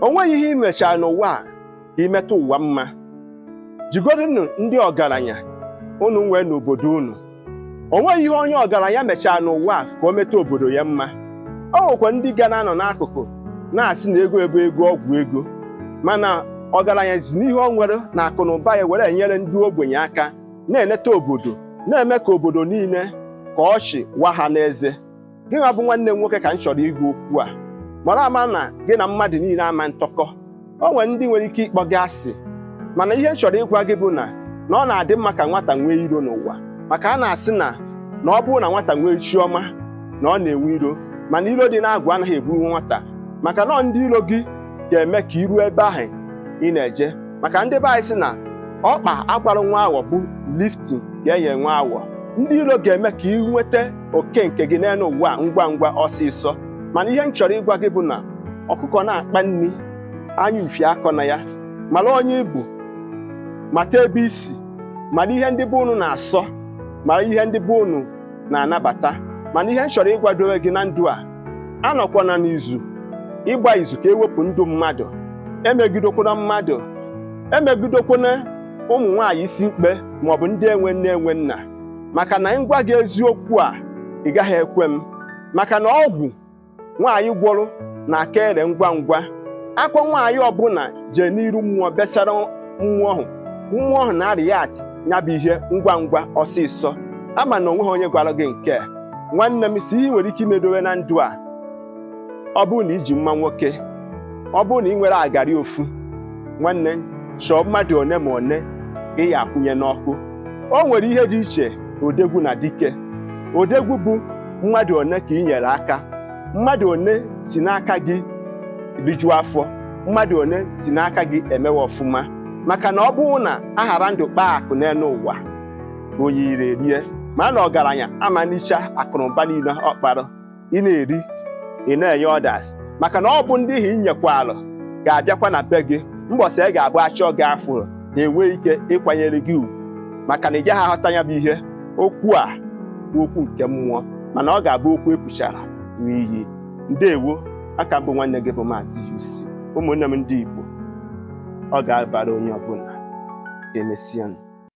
O nweghị ihe ị mechara n'ụwa a ka imetụ ụwa mma. Jigodinu ndị ọgaranya unu nwee n'obodo unu. O nweghị ihe onye ọgaranya mechara n'ụwa a ka o metụ obodo ya mma. O nwekwa ndị ga na-anọ n'akụkụ na-asị na ego ebe ego ọgwụ ego, mana ọgaranya ji n'ihe o nwere na akụ na ụba ya were enyere ndị ogbenye aka, na-eneta obodo, na-eme ka obodo niile ka ọchị wa ha n'eze. Gị nwa bụ nwanne m nwoke ka m chọrọ igwu okwu a, mara ama na gị na mmadụ niile ama ntọkọ. O nwere ndị nwere ike ịkpọ gị asị, mana ihe m chọrọ ịgwa gị bụ na ọ na-adị mma ka nwata nwee iro n'ụwa, maka a na-asị na ọ bụrụ na nwata nwee chiọma na ọ na-enwe iro, mana iro dị n'agwụ anaghị egbu nwata, maka na ndị iro gị ga-eme ka iruo ebe ahụ ị na-eje. Maka ndị be anyị sị na ọkpa agwara nwa awọ bụ liftin ga-enye nwa awọ. Ndị iro ga-eme ka ị nweta oke nke gị n'elu ụwa ngwa ngwa ọsịsọ. Mana ihe m chọrọ ịgwa gị bụ na ọkụkọ na-akpa nri anya ufi akọ na ya. Mara onye ibu, mata ebe isi, mara ihe ndị be unu na-asọ, mara ihe ndị be unu na-anabata. Mana ihe m chọrọ ịgwadowe gị na ndụ a, anọkwana n'izu ịgba izu ka ewepụ ndụ mmadụ. Emegidekwana mmadụ, emegidekwana ụmụ nwaanyị isi mkpe maọbụ ndị enwe nne enwe nna, maka na ngwa gị eziokwu a ị gaghị ekwe m. Maka na ọgwụ nwaanyị gwọrọ na aka ere ngwa ngwa. Akwa nwaanyị ọbụla jee n'iru mmụọ besara mmụọ ahụ, mmụọ ahụ na-arịat ya bụ ihe ngwa ngwa ọsịsọ. Ama na onweghị onye gwara gị nke a. Nwanne m, si ihe ị nwere ike imedowe na ndụ a, ọ bụrụ na iji mma nwoke, ọ bụrụ na ị nwere agarị ofu nwanne, chọọ mmadụ one ma one ị ya akwụnye n'ọkụ. O nwere ihe dị iche odegwu na dike. Odegwu bụ mmadụ one ka ị nyere aka, mmadụ one si n'aka gị rijuo afọ, mmadụ one si n'aka gị emewe ọfụma. Maka na ọ bụrụ na aghara ndụ kpaa akụ n'elu ụwa, onye ire rie, ma na ọgaranya amanicha akụnụba niile ọ kpara, ị na-eri ị na-enye ọdas. Maka na ọ bụ ndị ahụ inyekwalụ ga-abịakwa na be gị mbọsị ị ga-abụ achọ gị afụrụ, ha enwee ike ịkwanyere gị ugwu, maka na ị gaghị aghọta ya bụ ihe. Okwu a bụ okwu nke mmụọ, mana ọ ga-abụ okwu ekwuchara n'iyi. Ndewo, aka bụ nwanne gị bụ Maazị UC. Ụmụnne m ndị Igbo, ọ ga-abara onye ọbụla. Ka emesịa.